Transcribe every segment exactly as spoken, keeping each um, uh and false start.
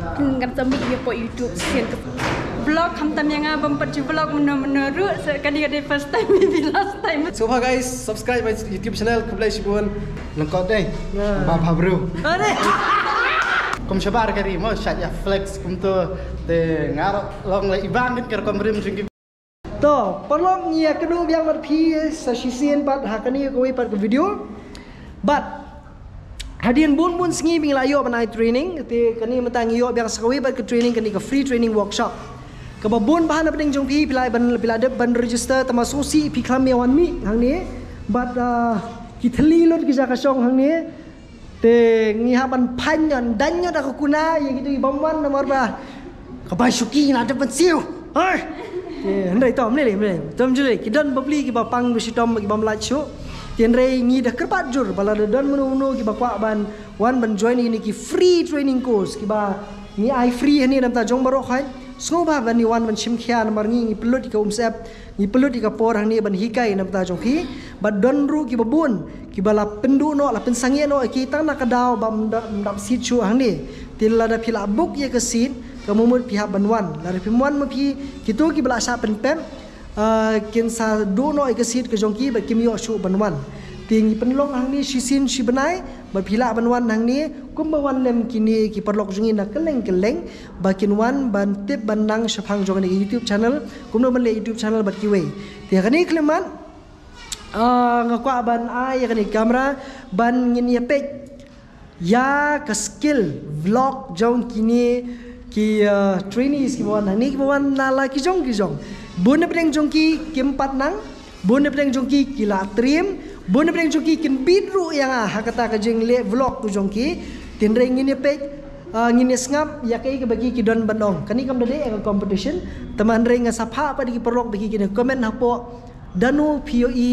Ngan sa mih ïa pdeng YouTube sien ka vlog, khamtam ïa nga bym pat ju vlog mynno mynno ruh, sa kane ka dei first time, maybe last time. So far guys, subscribe my YouTube channel, khublei shibun. Lyngkot dei. Ba bha bro. Are. Kum shabar ka ri mo, shait ïa flex kumto. Te nga ruh long leh i bang ngin ka rukom rim jong ki. To, paralok, ngi ïa kynduh biang bad phi sa shisien pat ha kane kawei pat ka video. Bad hadien bun bun sngi ba ngi la ïoh ban ai training, te kane mynta ngi ïoh biang sa kawei pat ka training, kane ka free training workshop. Kaba bun bha na pdeng jong phi, phi la ban, phi la dep ban register, tangba sngewsih phi khlem ïa wan mih hangne. Bad ah, ki thylli lut ki jaka shong hangne. Te ngi hap ban phan ïa, dang ïa da ka kuna ïa kito ki bym wan namar ba ka bai shuki ngi la dep ban siew. Hoi. Te hynrei to, mlei lei, mlei lei. Tom ju lei, ki don bapli kiba pang ba shitom, ki bym lait shuh. Te hynrei ngi da kyrpad jur ba lada don mano mano kiba kwah ban wan ban join ïa kine ki free training course kiba ngi ai free hangne na bynta jong baroh khoit. Sngewbha ban ïa wan ban shim khia namar ngi, ngi pynlut ïa ka umsyep, ngi pynlut ïa ka por hangne ban hikai na bynta jong phi. Bad don ruh kiba bun kiba la pynduh noh, la pynsangeh noh ïa ki tang na ka daw ba ym da, ym dap seat shuh hangne. Te lada phi la book ïa ka seat, ka mut phi hap ban wan. Lada phim wan ma phi, kito kiba la shah pynpep, ah, kin sa duh noh ïa ka seat ka jong ki bad kim ïoh shuh ban wan. Te ngi pynlong hangne shisien shi bnai, bad phi lah ban wan hangne kumba wan lem kine ki paralok jong ngi na kylleng kylleng, ba kin wan ban tip ban nang shaphang jong kane ka YouTube channel, kumno ban leh YouTube channel bad kiwei. Te kane khlem mat, ah, nga kwah ban ai ïa kane ka kamra ban ngin ïa peit ïa ka skill vlog jong kine ki, ah, trainees kiba wan hangne, kiba wan na la ki jong ki jong. Bun na pdeng jong ki kim pat nang, bun na pdeng jong ki ki la triem, bun na pdeng jong ki kin bit ruh ïa nga ha kata ka jingleh vlog ka jong ki. Te hynrei ngin ïa peit, ah, ngin ïa sngap ïa kaei kaba ki ki don ban ong. Kane kam da dei ïa ka competition, tangba hynrei nga sa phah pat ïa ki paralok ba ki kin comment hapoh. Dano phi ïohi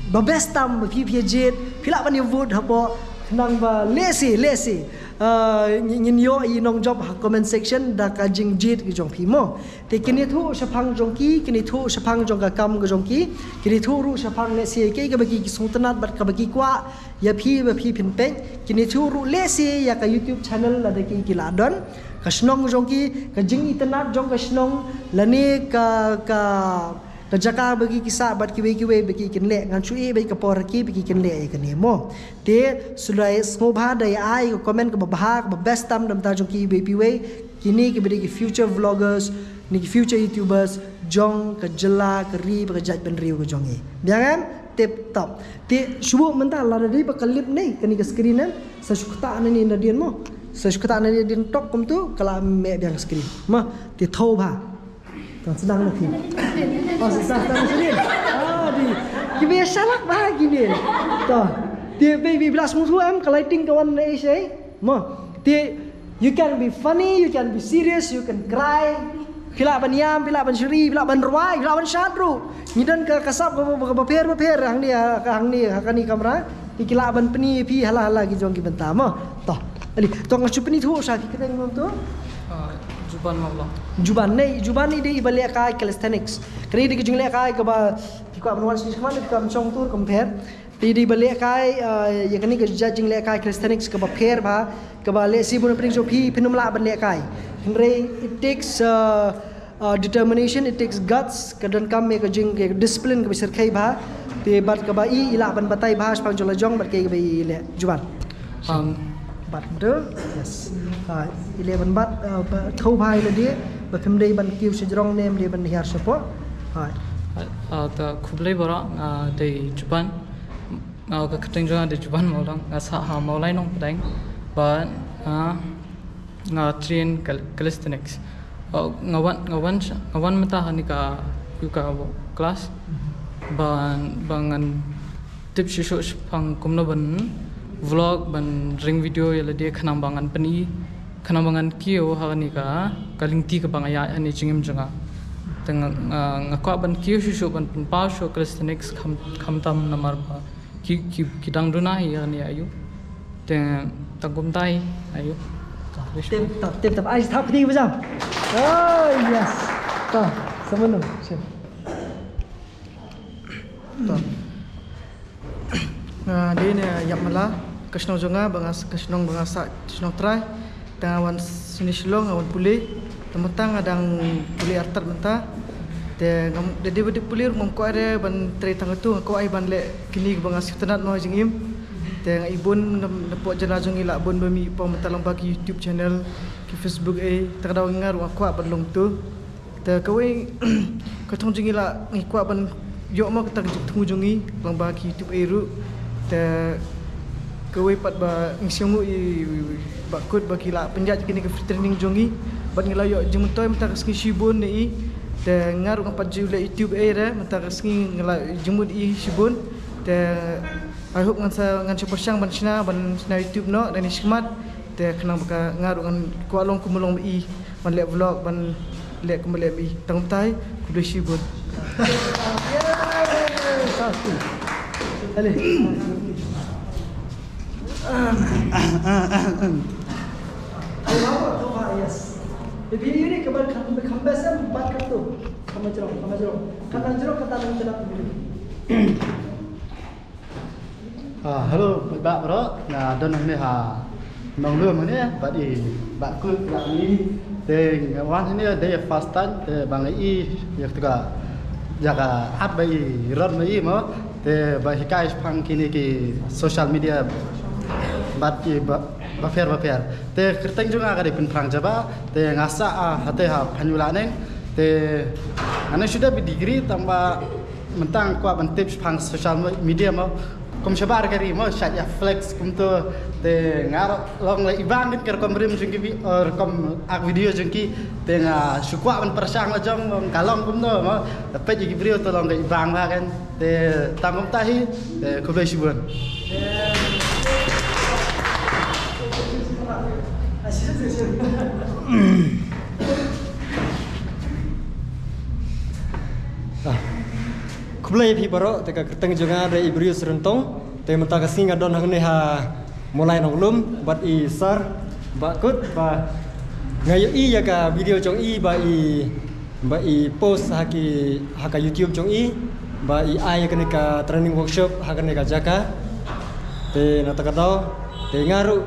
ba best tam ba phi, phi jied, phi lah ban ïa vote hapoh, khnang ba lehse, lehse, ah, ngin, ngin ïohi nongjop ha comment section da ka jingjied ka jong phi mo. Te kin ïathuh shaphang jong ki, kin ïathuh shaphang jong ka kam ka jong ki, kin ïathuh ruh shaphang lehse kaei kaba ki, ki sngewtynnat bad kaba ki kwah ïa phi ba phi phin peit, kin ïathuh ruh lehse ïa ka YouTube channel lada ki, ki la don, ka shnong jong ki, ka jingitynnat jong ka shnong, lane ka, ka, ka jaka ba ki, ki sah bad kiwei kiwei ba ki kin leh, ngan shu ïeh beit ka por ha ki ba ki kin leh ïa kane mo. Te shu dei sngewbha da ïa ai ka comment kaba bha, kaba best tam na bynta jong kiwei kiwei, kine kiba dei ki future vloggers ne ki future YouTubers jong ka jylla, ka ri bad ka jaitbynriew ka jong ngi. Biang em? Tip top. Te shu buh mynta lada dei ba ka lip ne kane ka screen em, sa shu ktah nangne nadien mo. Sa shu ktah nangne nadien tok kumto ka la meh biang ka screen. Mo, te thaw bha. Tang sdang na phi. Oh, sdang, sdang sdang. Ah, dei. Kiba ïa shalak bha kine. To. Te baby, phi lah sngewthuh em ka lighting ka wan na ei shei. Mo. Te you can be funny, you can be serious, you can cry. Phi lah ban ïam, phi lah ban shri, phi lah ban rwai, phi lah ban shad ruh. Ngi don ka, ka sap ka, ka, ka bapher bapher hangne, ka hangne, ha kane kamra. Te ki lah ban pyni ïa phi hala hala ki jong ki bynta mo. To. Ali, to nga shu pyni thuh sha ki kyrteng mo to. Ah, Juban Mawlong. Juban ne, Juban i dei iba lehkai calisthenics. Kane i dei ka jinglehkai kaba phi kwah ban wan sha khmat, phi kwah ban shong tur kam pher. Te i dei iba lehkai, ah, ïa kane ka jait jinglehkai calisthenics kaba pher bha, kaba lehse bun na pdeng jong phi phin ym lah ban lehkai. Hynrei it takes, ah, ah, determination, it takes guts, ka donkam ïa ka jing, ka discipline kaba shyrkhei bha. Te bad kaba i, i lah ban batai bha shaphang jong la jong bad kaei kaba i leh. Juban. Um, bat de, yes. Ah, i leh ban bat, ah, ba, thaw bha ïa lade, ba phim dei ban kiew shajrong ne ym dei ban hiar shapoh. Ah. Ah, ah, ta khublei baroh, ah, dei Juban. Nga, ka kyrteng jong nga dei Juban Mawlong, nga sah ha Mawlai Nongpdeng. Bad, ah, nga train cal-, calisthenics. Oh, nga wan, nga wan sha, nga wan mynta ha kane ka yoga class. Ban, ba ngan tip shuh shuh shaphang kumno ban vlog, ban ring video ïa lade khnang ba ngan pyni, khnang ba ngan kiew ha kane ka, ka lynti kaba nga ïaid ha kane ka jingim jong nga. Te nga, nga, nga kwah ban kiew shuh shuh ban pynpaw shuh calisthenics kham, khamtam namar ba ki, ki, ki dang duna hi ïa kane aïu. Te tang kumta hi aïu. Tip top, tip top. Ai, thap kti ba jam. Oh, yes. To, sa mano, sip. To. Nga dei ne Ïap Mala, ka shnong jong nga ba nga s-, ka shnong ba nga sah, shnong Trai. Tang wan sini Shillong, wan pule. Tang mynta nga dang pule artat mynta. Te ngam, da dei ba dei pule ruh ngam kwah re ban trei tang atu, nga kwah ai ban leh kini ba nga sngewtynnat mo jingim. Te nga i bun na, na pok jylla jong ngi lah bun ba mih pom mynta lyngba ki YouTube channel, ki Facebook ei. Te ka daw nga ruh nga kwah ban long tu. Te kawei ka thong jong ngi lah ngi kwah ban ïoh mo kata ka jingthmu jong ngi lyngba ki YouTube ei ruh. Te kawei pat ba ngi sngew i ba kut ba ki lah pynjah kine ka free training jong ngi. Bad ngi lah ïoh jingmyntoi mynta ka sngi shibun ne i. Te nga ruh nga pat ju leh YouTube ei re mynta ka sngi ngi lah jingmut i shibun. Te I hope ngan sa ngan sa pyrshang ban shna ban shna YouTube noh da ni shmat. Te khnang ba ka nga ruh ngan kwah long kum long ba i ban leh vlog ban leh kum leh ba i tang tai. Khublei shibun. Ale. Yes. Ibi ini kembal kambas bat kartu. Kama jerong, kama jerong. Kata jerong kata lang telak. Ah, hello, ba bro, nga don hangne ha Nonglum hangne, bad i ba kut ïa ngi. Te nga wan hangne dei first time, te ba nga i ïa kata ka ïa ka app ba i run ba i mo, te ba hikai shaphang kine ki social media bad i ba ba pher ba pher. Te kyrteng jong nga ka dei Pynphrang Jaba, te nga sah ah, hate ha Phanyu Laneng, te nga nang shu dep degree tang ba Mynta nga kwah ban tip shaphang social media mo. Kum shabar ka ri mo, shait ïa flex kumto. Te nga long la ibang kin ka rukom rim jong ki vi-, eh, rukom ak video jong ki. Te nga shu kwah ban pyrshang la jong mo, ka long kumno mo. Te peit ïa ki video to long ka ibang ba kan. Te tang kumta hi, te khublei shibun. Ah. Khublei phi baroh, te ka kyrteng jong nga dei Ibrius Ryntong, te mynta ka sngi nga don hangne ha Mawlai Nonglum, bad i sir, ba kut, ba nga ïohi ïa ka video jong i, ba i, ba i post ha ki, ha ka YouTube jong i, ba i ai ïa kane ka training workshop, ha kane ka jaka, te na kata ka daw, te nga ruh,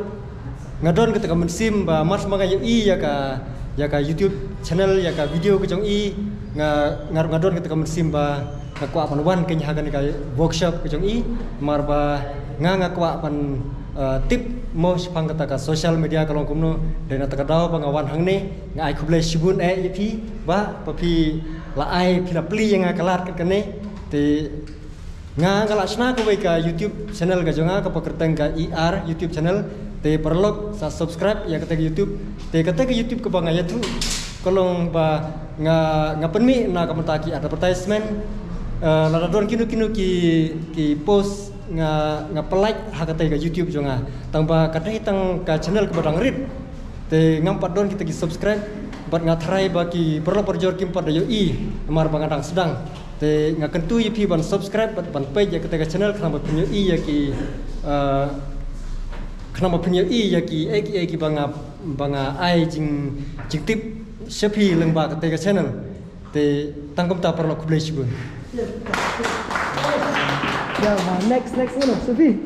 Nga don kata ka mynsiem ba mar shu ma nga ïohi ïa ka, ïa ka YouTube channel, ïa ka video ka jong i, nga, nga, nga don kata ka mynsiem ba nga kwah ban wan kane ha kane ka workshop ka jong i, mar ba nga, nga kwah ban, eh, tip mo shaphang kata ka social media ka long kumno, dei na kata ka daw ba nga wan hangne, nga ai khublei shibun eh ïa phi, ba, ba phi la ai, phi la plie ïa nga ka lad kane, te Nga, nga la shna kawei ka YouTube channel ka jong nga, kaba kyrteng ka E R YouTube channel. Te paralok sa subscribe ïa kata ka YouTube. Te kata ka YouTube kaba nga ïathuh ka long ba nga, nga pynmih na ka bynta ki advertisement. Eh, lada don kino kino ki, ki post nga, nga pynlait ha kata ka YouTube jong nga. Tang ba kata hi tang ka channel kaba dang rit. Te ngam pat don kita ki subscribe. Bad nga tharai ba ki paralok parajor kim pat da ïohi. Namar ba nga dang sdang. Te nga kyntu ïa phi ban subscribe bad ban peit ïa kata ka channel khnang ba phin ïohi ïa ki, ah, khnang ba phin ïohi ïa ki, eh, ki, eh, ki ba nga, ba nga ai jing, jingtip sha phi lyngba kata ka channel. Te tang kumta paralok khublei shibun. Ya, next, next, ano, Sophie.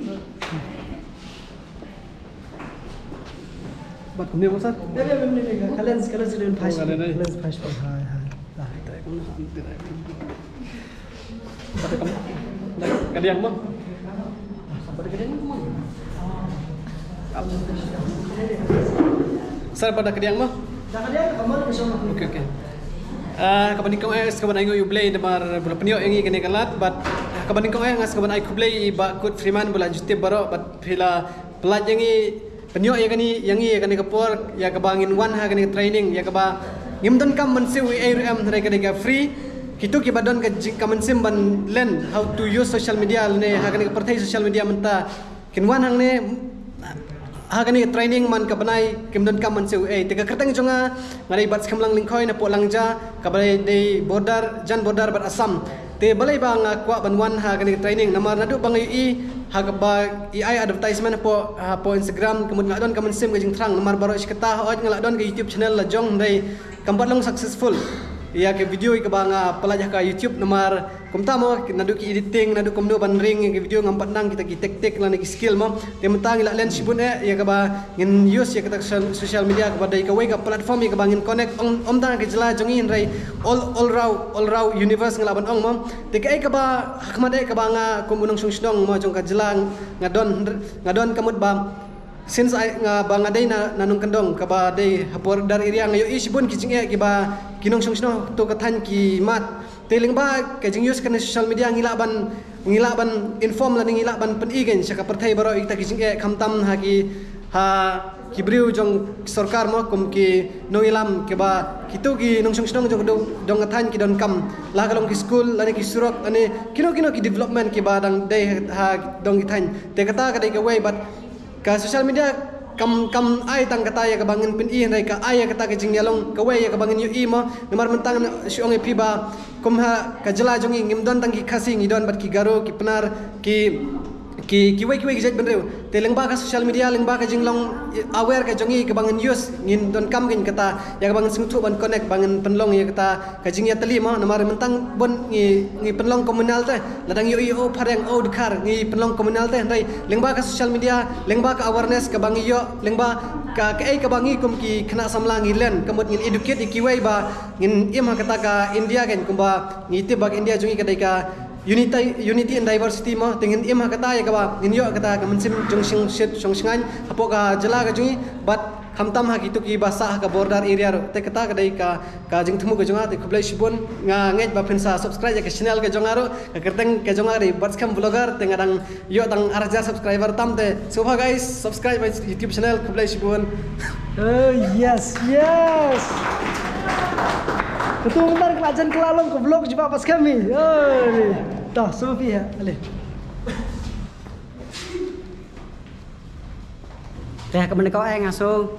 Bat kumne mo sir? Ya, ya, ya, ya, ya. Kalen, kalen sila yung passion. Kalen ay. Kalen passion. Hai, hai. Ah. Bat ka, kadiang mo. Bat kadiang mo. Sir, bat kadiang mo. Dah kadiang, kamu ada bersama. Okay, okay. Ah, kaba nyngkong eh, sa kaba nyngkong ïa U Blei namar ba la pynïoh ïa ngi kane ka lad, bad kaba nyngkong eh, nga sa kaba ai khublei ïa i Bah Kut Freeman ba la ju tip baroh, bad phi la pynlait ïa ngi, pynïoh ïa kane, ïa ngi ïa kane ka por, ïa kaba ngin wan ha kane ka training, ïa kaba ngim donkam mynsiem uei uei ruh em, hynrei ka dei ka free. Kito kiba don ka jing, ka mynsiem ban len how to use social media lane ha kane ka pyrthei social media mynta, kin wan hangne ha kane ka training man ka bnai, kim donkam mynsiem uei uei. Te ka kyrteng jong nga, nga dei Batskemlang Lyngkhoi napoh Langja, kaba dei border, jan border bad Assam. Te balei ba nga kwah ban wan ha kane ka training, namar naduh ba nga ïohi ha kaba i ai advertisement hapoh, hapoh Instagram, ka mut nga don ka mynsiem ka jingthrang, namar baroh shi katta hooid nga la don ka YouTube channel la jong, hynrei kam pat long successful. ïa ka video ïa kaba nga pyllait ha ka YouTube namar kumta mo, naduh ki editing, naduh kumno ban ring ïa ka video ngam pat nang kita ki tactic lane ki skill mo. Te mynta ngi la len shibun eh ïa kaba ngin use ïa kata ka social, social media kaba dei kawei ka platform ïa kaba ngin connect ym, ym tang ka jylla jong ngi hynrei all, all around, all around universe ngi lah ban ong mo. Te kaei kaba ha khmat eh kaba nga kum u nongshong shnong mo jong ka jylla nga don, nga don ka mut ba since ai nga ba nga dei na, na Nongkyndong kaba dei ha border area nga ïohi shibun ki jingeh kiba ki nongshong shnong to ka thaiñ ki mad. Te lyngba ka jing use kane social media ngi lah ban, ngi lah ban inform lane ngi lah ban pyni kein sha ka pyrthei baroh ïa kita ki jingeh khamtam ha ki, ha ki briew jong sorkar mo kum ki nongïalam kiba kito ki nongshong shnong jong dong, dong ka thaiñ ki donkam la ka long ki skul lane ki surok lane kino kino ki development kiba dang dei ha dong ki thaiñ. Te kata ka dei kawei bad ka social media kam, kam ai tang kata ïa kaba ngin pyni hynrei ka ai ïa kata ka jingïalong kawei ïa kaba ngin ïohi mo. Namar mynta ngan shu ong ïa phi ba kum ha ka jylla jong ngi ngim don tang ki Khasi, ngi don bad ki Garo, ki Pnar, ki, ki, kiwei kiwei ki jait bynriew. Te lyngba ka social media, lyngba ka jinglong aware ka jong ngi kaba ngin use, ngin donkam kein kata ïa kaba ngin sngewthuh ban connect, ba ngin pynlong ïa kata ka jingïatylli mo. Namar mynta bun ngi, ngi pynlong communal te, la dang ïohi o phareng o dkhar ngi pynlong communal te hynrei lyngba ka social media, lyngba ka awareness kaba ngi ïoh, lyngba ka, kaei kaba ngi kum ki khynnah samla ngi len ka mut ngin educate ïa kiwei ba ngin im ha kata ka India kein kumba ngi tip ba ka India jong ngi ka dei ka unity, unity in diversity mo. Te ngin im ha kata ïa kaba ngin ïoh kata ka mynsiem jong shong shit shong shngaiñ hapoh ka jylla ka jong ngi bad khamtam ha kito kiba sah ha ka border area ruh. Te kata ka dei ka, ka jingthmu ka jong nga. Te khublei shibun, nga ngeit ba phin sa subscribe ïa ka channel ka jong nga ruh. Ka kyrteng ka jong nga ka dei Batskhem Vlogger, te nga dang ïoh tang ar hajar subscriber tam te. So far guys, subscribe my YouTube channel, khublei shibun. Oh yes, yes. Katu mynta ka la jan ka la long ka vlog jubab Batskhem hi. Oh. Tah, so phi ha. Ale. Te ha ka bynta ko ai nga so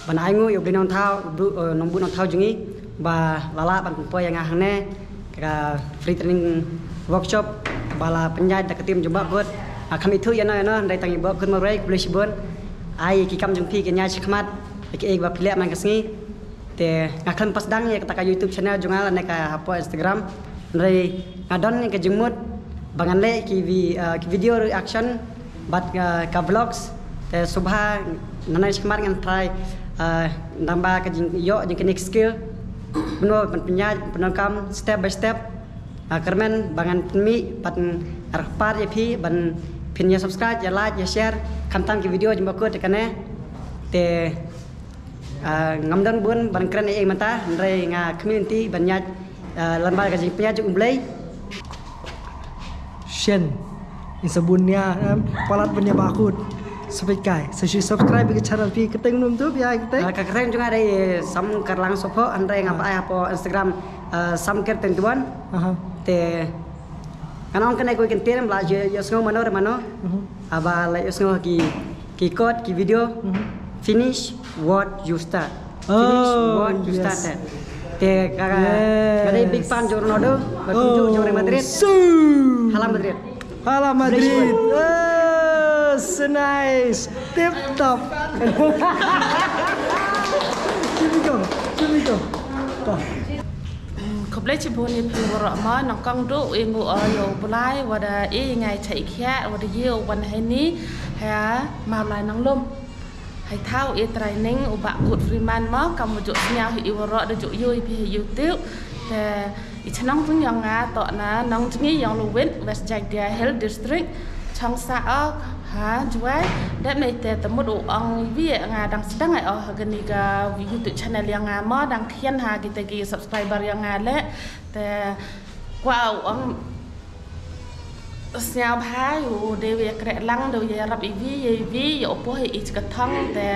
ban ai nguh ïa u Blei Nongthaw, u Bru-, eh, Nongbuh Nongthaw jong ngi ba la lah ban pynpoi ïa nga hangne ka free training workshop ba la pynïaid da ka team jong Bah Kut. Nga kham ithuh ïano ïano hynrei tang ïa Bah Kut marwei, khublei shibun. Ai ki kam jong phi kin ïaid shakhmat ïa kiei ba phi leh man ka sngi. Te nga khlem pas dang ïa kata ka YouTube channel jong nga lane ka hapoh Instagram. Hynrei nga don ïa ka jingmut ba ngan leh ki vi-, eh, ki video reaction bad, eh, ka vlogs. Te sngewbha nangne shakhmat ngan try, eh, nangba ka jingïoh jingkynnoh skill. Kumno ban pynïaid, pyndonkam step by step. Ah, kyrmen ba ngan pynmih bad nga kyrpad ïa phi ban phin ïa subscribe, ïa like, ïa share khamtam ki video jong Bah Kut te kane. Te Ah, ngam don bun ban kren ei ei mynta, hynrei nga khmih lynti ban ïaid, ah, lyngba ka jingpynïaid jong U Blei. Shen. In sa bun ïa, em, palat ban ïa Bah Kut. Sa peit kai, sa shu subscribe ïa ka channel phi, kyrteng num tu, phi ai kyrteng? Ah, ka kyrteng jong nga dei Sam Karlang Sopho, hynrei nga Ah. Ba ai hapoh Instagram, ah, Sam Kyrteng Tuan. Aha. Te ngan ong kane kawei ka ktien ba la ïohsngew mano re mano. Mhm. Haba la ïohsngew ki, ki kot, ki video. Mhm. Finish what you start. Finish Oh, what you yes. Started. Te ka, ka, Yes. Ka dei big fan jong Ronaldo, bad kumjuh jong Real Madrid. Su. Hala Madrid. Hala Madrid. Congratulations. Oh, so nice. Tip top. Here we go. Here we go. Go. Khublei shibun ïa phi waroh ma, nangkong duh ïa ngu o ïa U Blei wa da i ngai cha i khiah wa da ïa u wan hai ni ha Mawlai Nonglum. Hai thaw i training u Bah Kut Freeman ma, kam u juh sñiaw hi i waroh da juh ïa i phi hi YouTube. Te i chnong jong nga toh na Nongjngi Ïong Lwit, West Jaintia Hills District. Chong sa ok ha Jwai. Dep nei te te mut u ong wi nga dang sdang ai o ha kani ka YouTube channel ïa nga mo, dang khian ha kita ki subscriber ïa nga le. Te kwah u ong sñiaw bha u dei wi kreh lang dei wi rap i wi i wi ïa u poh i chka thong te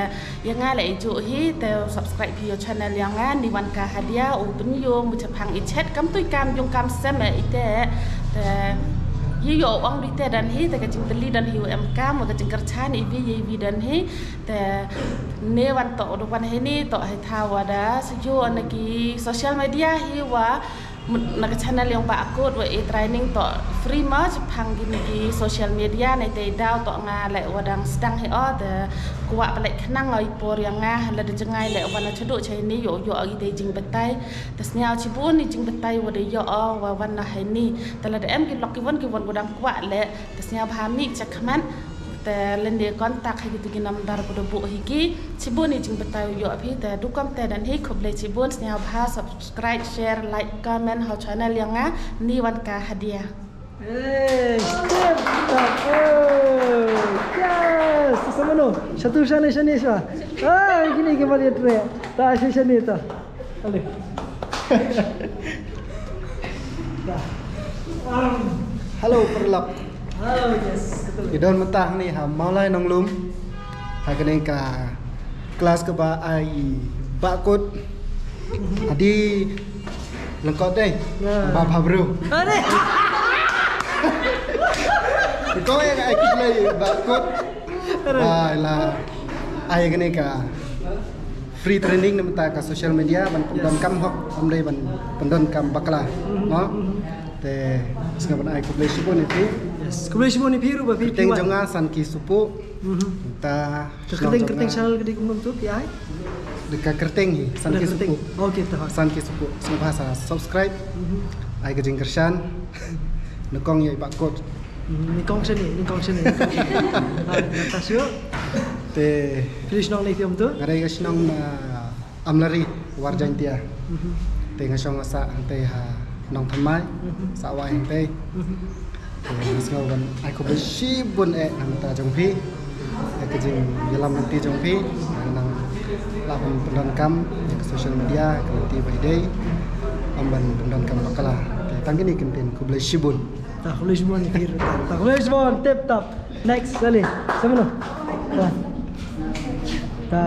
ïa nga le i ju hi te subscribe phi ïa channel ïa nga ni wan ka hadia u pynïoh mu chapang i chet kam tui kam jung kam sem i te. Te ïa ïa u ong di te dan hi te ka jingtylli dan hi u em kam ka jingkyrchan i wi i wi dan hi te ne wan to u wan hi ni to hi thaw wa da su ju na ki social media hi wa Na ka channel yong Bah Kut wa e training to free ma chapang gin ki social media na te daw to nga le wa dang sedang he o te kwah pelek kenang oi por yong nga le de jengai le wa na cheduk chai ni yo yo agi te jing betai te sniaw chibun ni jing betai wa de yo o wa wan na hai ni te le de em ki lok ki wan ki wan wa dang kwah le te sniaw bha mi chakman te lende kontak ha ki tu ki nambar ku de bu hi ki chibun ni jing betai yo phi te dukom te dan hi khublei chibun sniaw bha sub subscribe, share, like, comment ha channel yong nga ni wan ka hadia. Hey, step up. Oh, yes. Sama no. Satu shane shane sha. Ah, gini ke bari tre. Ta shane shane ta. Ale. Hello, paralok. Hello, yes. Idon mentah ni ha Maulai Nonglum. Ha kane ka Klas kaba ai bakut. Adi lengkot dei. Ba ba bro. Adi. Kau yang ai kit lai bakut. Ba la ai kene ka free training na menta ka social media ban pendon kam hok am dei ban pendon kam bakla. No. Te sngap ban ai khublei shibun ïa phi. Yes, khublei shibun ïa phi ruh ba phi. Kyrteng jong nga San Ki Supu. Ta Ka kyrteng kyrteng channel ka dei kumno tu ki ai? Dei ka kyrteng hi San Ki Supu. Okay, ta. San Ki Supu. Sngewbha sa subscribe. Ai ka jingkyrshan. Nyngkong ïa i bakut. Nyngkong shane, nyngkong shane. Ai, ta shu. Te phi shnong nei phi um tu? Nga dei ka shnong na Amlari, War Jaintia. Te nga shong nga sah hangtei ha Nongthymmai, sah wai hangtei. Te nga sngew ban ai khublei shibun eh na bynta jong phi. Ïa ka jingïalam lynti jong phi. Nga nang lah ban pyndonkam ïa ka social media, ka lynti ba ïadei. Ym ban pyndonkam bakla. Te tang kine kyntien khublei shibun. Ta khublei shibun phi. Ta khublei shibun tip top. Next kali. Sama no. Ta. Ta.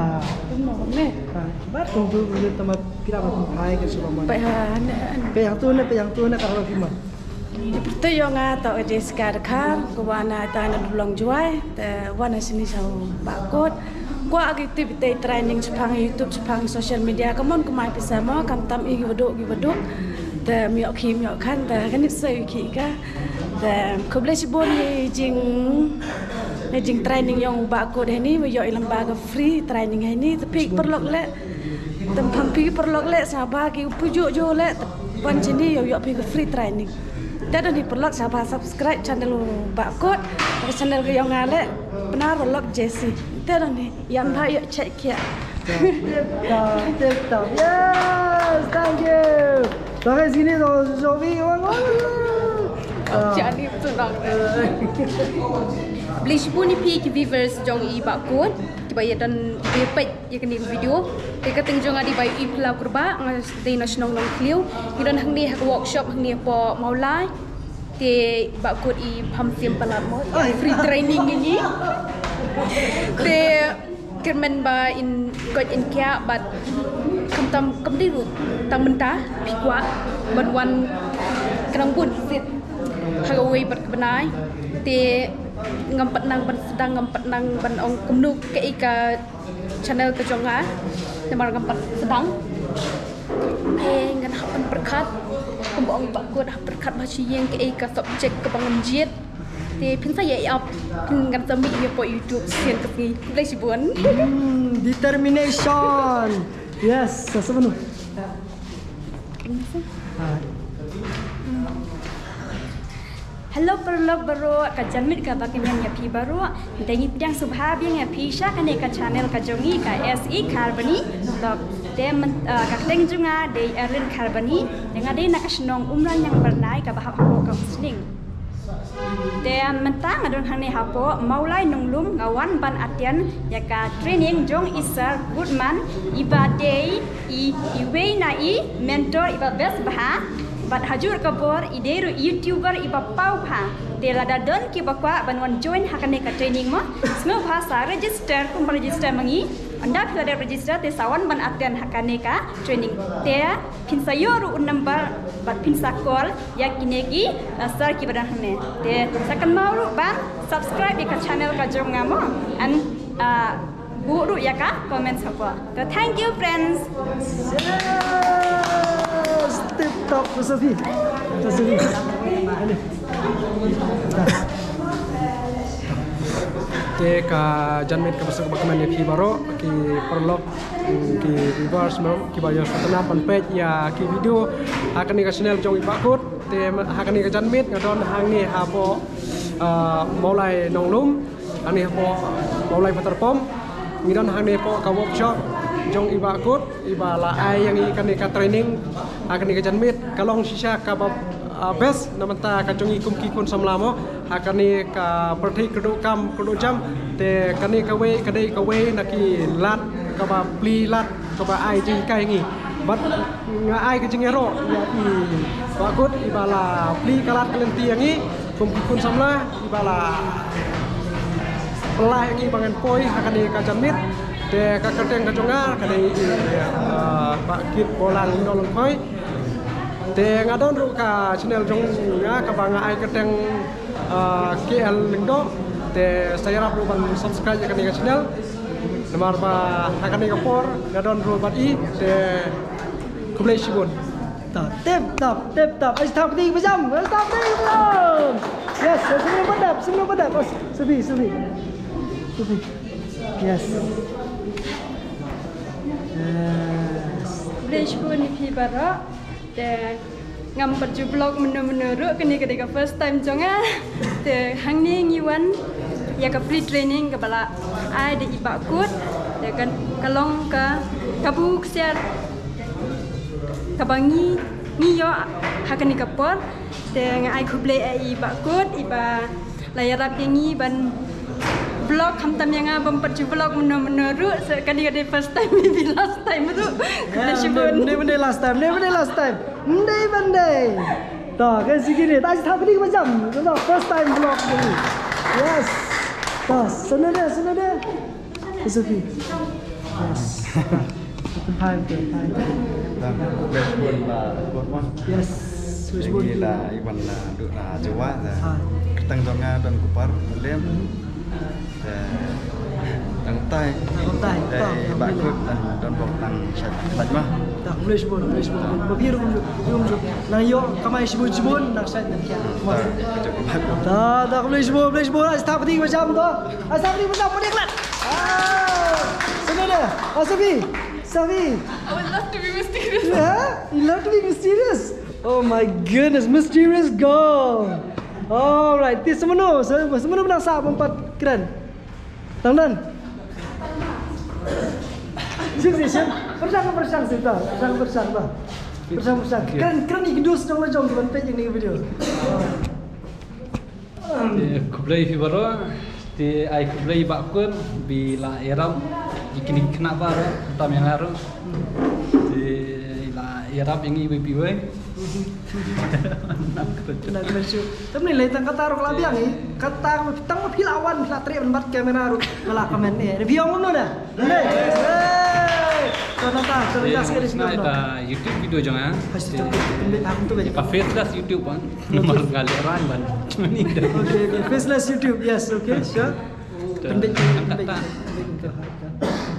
Bar tung tu tu tama pira ba tung hai ke suba man. Pe ha ne. Pe yang tu ne, pe yang tu ne ka ba pima. Di pertu yo nga ta Jessica Dkhar, ko wana ta na Dulong Juai, te wana sini sa bakut. Ko agi tu bite training chapang YouTube chapang social media, kamon kumai pisa mo, kam tam i waduk i waduk. Te miok ki miok kan, te kanit sa ki ka. Te khublei shibun ni jing ni jing training yong bakut heni, wa yo ilang ba ka free training heni, te pik perlok le. Te pang pik perlok le, saba ki pujuk jo le, te ban chini yo yo pik free training. Te doni perlok saba subscribe channel bakut, channel ka yong ale, penar lok Jesse. Te doni, yan ba yo check ya. Tip top, tip top. Yes, thank you. Thangai sini to Jovi wang wang. Jadi betul dong. Beli shibun ni pi ki viewers jong i bakut. Kiba ya dan dia pet ya kini video. Te ka ting jong adi bai i pla kurba ngai dei na shnong nong kliu. I dan hangni ha workshop hangni po maulai. Te bakut i pam sim palat mo. Free training ini. Te Kyrmen ba in koit in kiah bad khamtam kam dei ruh tang mynta phi kwah ban wan ka nang bun sit ha kawei bad ka bnai te ngam pat nang ban sdang ngam pat nang ban ong kumno kaei ka channel ka jong nga namar ngam pat sdang. Te ngan hap ban pyrkhat kumba ong ba kut hap pyrkhat ba shi ïeng kaei ka subject kaba ngan jied. Te phin sa ïa ap phin ngan sa mih ïa po YouTube sien ka sngi. Khublei shibun. Determination. Yes, sa sa manu. Hello paralok baroh, ka janmiet kaba kmen ïa phi baroh. Te ngi pdiang sngewbha biang ïa phi sha kane ka channel ka jong ngi ka S E Kharbani Vlog. Te ka kyrteng jong nga dei Erlin Kharbani. Te nga dei na ka shnong Umraniang Byrnai kaba hap hapoh ka Umsning. Te mynta nga don hangne hapoh Mawlai Nonglum nga wan ban attend ïa ka training jong i Sir Goodman iba dei i iwei na i mentor iba best bha bad hajur ka bor i dei ruh YouTuber iba paw bha. Te lada don kiba kwah ban wan join ha kane ka training mo sngewbha sa register kum ba register ma ngi. Ynda phi la dep register te sa wan ban attend ha kane ka training. Te phin sa ïoh ruh u number bad phin sa call ïa kine ki sir kiba don hangne. Te sa kynmaw ruh ban subscribe ïa ka channel ka jong nga mo. And buh ruh ïa ka comment support. Te thank you friends. Yes, tip Stop, Sophie. Sophie. Te ka janmiet kaba suk ba kmen ïa phi baroh ki paralok, ki viewers mo kiba ïa sngewtynnat ban peit ïa ki video ha kane ka channel jong i Bah Kut. Te ha kane ka janmiet nga don hangne hapoh, ah, Mawlai Nonglum. Hangne hapoh Mawlai Petrol Pump. Ngi don hangne hapoh ka workshop jong i Bah Kut, iba la ai ïa ngi kane ka training ha kane ka janmiet, ka long shisha kaba, ah, best na bynta ka jong ngi kum ki khun samla mo ha kane ka pyrthei kyrduh kam kyrduh jam. Te kane kawei ka dei kawei na ki lad kaba plie lad kaba ai jinghikai ïa ngi. Bad nga ai ka jingïaroh ïa i Bah Kut iba la plie ka lad ka lynti ïa ngi kum ki khun samla, iba la pynlait ïa ngi ba ngan poi ha kane ka janmiet. Te ka kyrteng ka jong nga ka dei i, ah, Bah Kit Bawlang Lyngdoh Lyngkhoi. Te nga don ruh ka channel jong nga kaba nga ai kyrteng, ah, K L Lyngdoh. Te sa ïarap ruh ban subscribe ïa kane ka channel. Namar ba ha kane ka por nga don ruh bad i. Te khublei shibun. Tip top, tip top. Ai, tap di bajam. Ai, tap di bajam. Yes, sumnu padap, sumnu padap. Oh, Sophie, Sophie. Sophie. Yes. Yes. Khublei shibun ïa phi baroh. Te ngam pat ju vlog mynno mynno ruh, kane ka dei ka first time jong nga. Te hangne ngi wan ïa ka free training kaba la ai da i Bah Kut. Te kan ka long ka kabu ksiar kaba ngi ngi ïoh ha kane ka por. Te nga ai khublei ïa i Bah Kut iba la ïarap ïa ngi ban vlog, khamtam ïa nga bym pat ju vlog mynno mynno ruh. Sa kane ka dei first time, maybe last time ruh. Khublei shibun. Ym dei, ym dei last time, ym dei last time. Ym dei ban dei. To, kan sigi ni. Ta shi thap kini ba jam. First time vlog ni. Yes. To, sana deh, sana deh. It's okay. Yes. Open time, open time. Tang, khublei shibun Bah Kut mo. Yes. Khublei shibun. Ngi la i wan la duh la jawa la. Ha. Kyrteng jong nga Don Kupar Lem. Hmm. Eh, tang tai. Tang tai. Dei Bah Kut, tang Don Bok, tang shat laj ma. Tang, khublei shibun, khublei shibun. Ba phi ruh kumjuh, kumjuh. Nang ïoh kamai shibun shibun, nang shat nang kiar. Tang, khublei shibun, khublei shibun. Ai, stop kati ba jam to. Ai, stop kati ba jam, ba dei klat. Ah, sana deh. Ah, Sophie. Sophie. I would love to be mysterious. Yeah? You love to be mysterious? Oh my goodness, mysterious girl. Alright, te semano, se-, semano ba nang sah ban pat kren. Tang don. Sing, sing, sing. Pyrshang, pyrshang, sing, tang. Pyrshang, pyrshang, tang. Pyrshang, pyrshang. Kren, kren ïa ki dos jong la jong ki ban peit ïa kane ka video. Te khublei phi baroh, te ai khublei Bah Kut, ba la ïarap ïa kine ki khynnah baroh, tam ïa nga ruh. Te la ïarap ïa ngi iwei pa iwei. Nang kyrshah. Te mynne lei tang kata ruh ka la biang i, kata tang ba phi la wan, phi la treh ban bat kamera ruh, ka la comment eh. Phi ong kumno da? Hey! Hey! Ka nata, ka nata. Te nang ïa YouTube video jong nga. Pynbeit, pynbeit, pynbeit. Ka faceless YouTube, ah. Mar nga leh rang ban. Okay, okay. Faceless YouTube, yes, okay, sure. Pynbeit, pynbeit, pynbeit.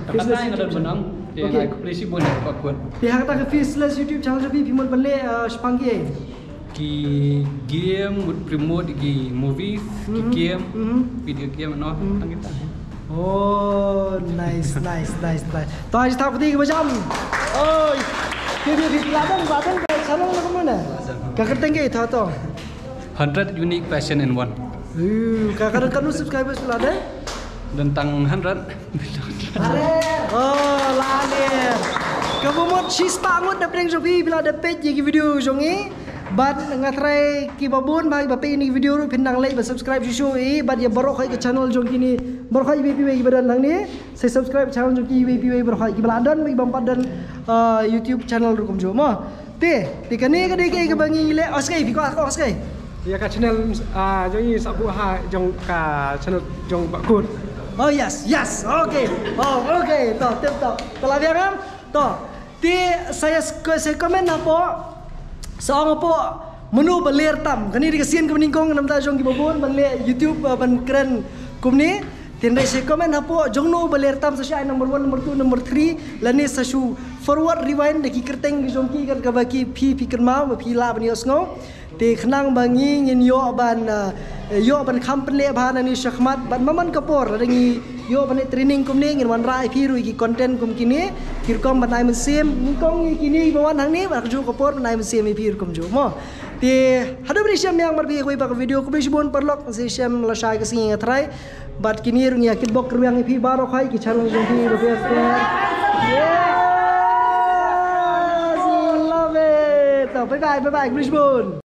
Kata nga don ban ong. Okay. Khublei shibun Bah Kut. Te ha kata ka faceless YouTube channel jong phi, phi mut ban leh, uh, shaphang kiei? Ki game, mut promote ki movies, ki game, video game, no, tang kita. Oh, nice, nice, nice, nice. To, ai, stop kati ba jam. Oi. Ki, ki, ki, la don, la don ka channel na kumno na? Ka kyrteng kaei, to, to? Hundred unique passion in one. Uh, ka, ka, ka, katno subscribers la don? Don tang hundred. Oh, la ne. Ka mut shi spah ngut na pdeng jong phi, phi la da peit ïa ki video jong ngi. Bad nga trai kiba bun ba, ba peit ïa ki video ruh phin nang leit ba subscribe shuh shuh i, bad ïa baroh khoit ka channel jong kine, baroh khoit iwei pa iwei kiba don hangne. Sa subscribe channel jong ki iwei pa iwei baroh khoit, kiba la don, kiba ym pat don, uh, YouTube channel ruh kumjuh mo. Te, te kane ka dei kaei kaba ngi leh, oh, skai, phi kwah, oh, skai. Ïa ka channel, ah, jong ngi sa buh ha, jong ka channel jong Bah Kut. Oh, yes, yes, okay. Oh, okay, to, tip top. To la biang em? To, te sa ïa, sa comment hapoh, sa ong hapoh, mano ba ler tam. Kane dei ka sien kaba nyngkong na bynta jong kiba bun ban leh YouTube, ah, ban kren kumne. Te hynrei sa comment hapoh jong no ba ler tam sa shu ai number one, number two, number three, lane sa shu forward rewind da ki kyrteng ki jong ki kat kaba ki phi phi kynmaw ba phi lah ban ïohsngew. Te khnang ba ngi ngin ïoh ban, eh, ïoh ban kham pynleh bha nangne shakhmat bad man man ka por lada ngi ïoh ban training kumne ngin wanrah ïa phi ruh ïa ki content kum kine, ki rukom ban ai mynsiem, nyngkong ïa kine ba wan hangne bad ha kajuh ka por ban ai mynsiem ïa phi ruh kumjuh mo. Te haduh ban ïashem biang bad phi ha kawei pat ka video, khublei shibun paralok, ngin sa ïashem lashai ka sngi nga trai. Bad kine ruh ngi ïa kitbok kyrwiang ïa phi baroh khoit ki channel jong phi ba phi ïa share. Yes, we love it. To, bye bye, bye bye, khublei shibun.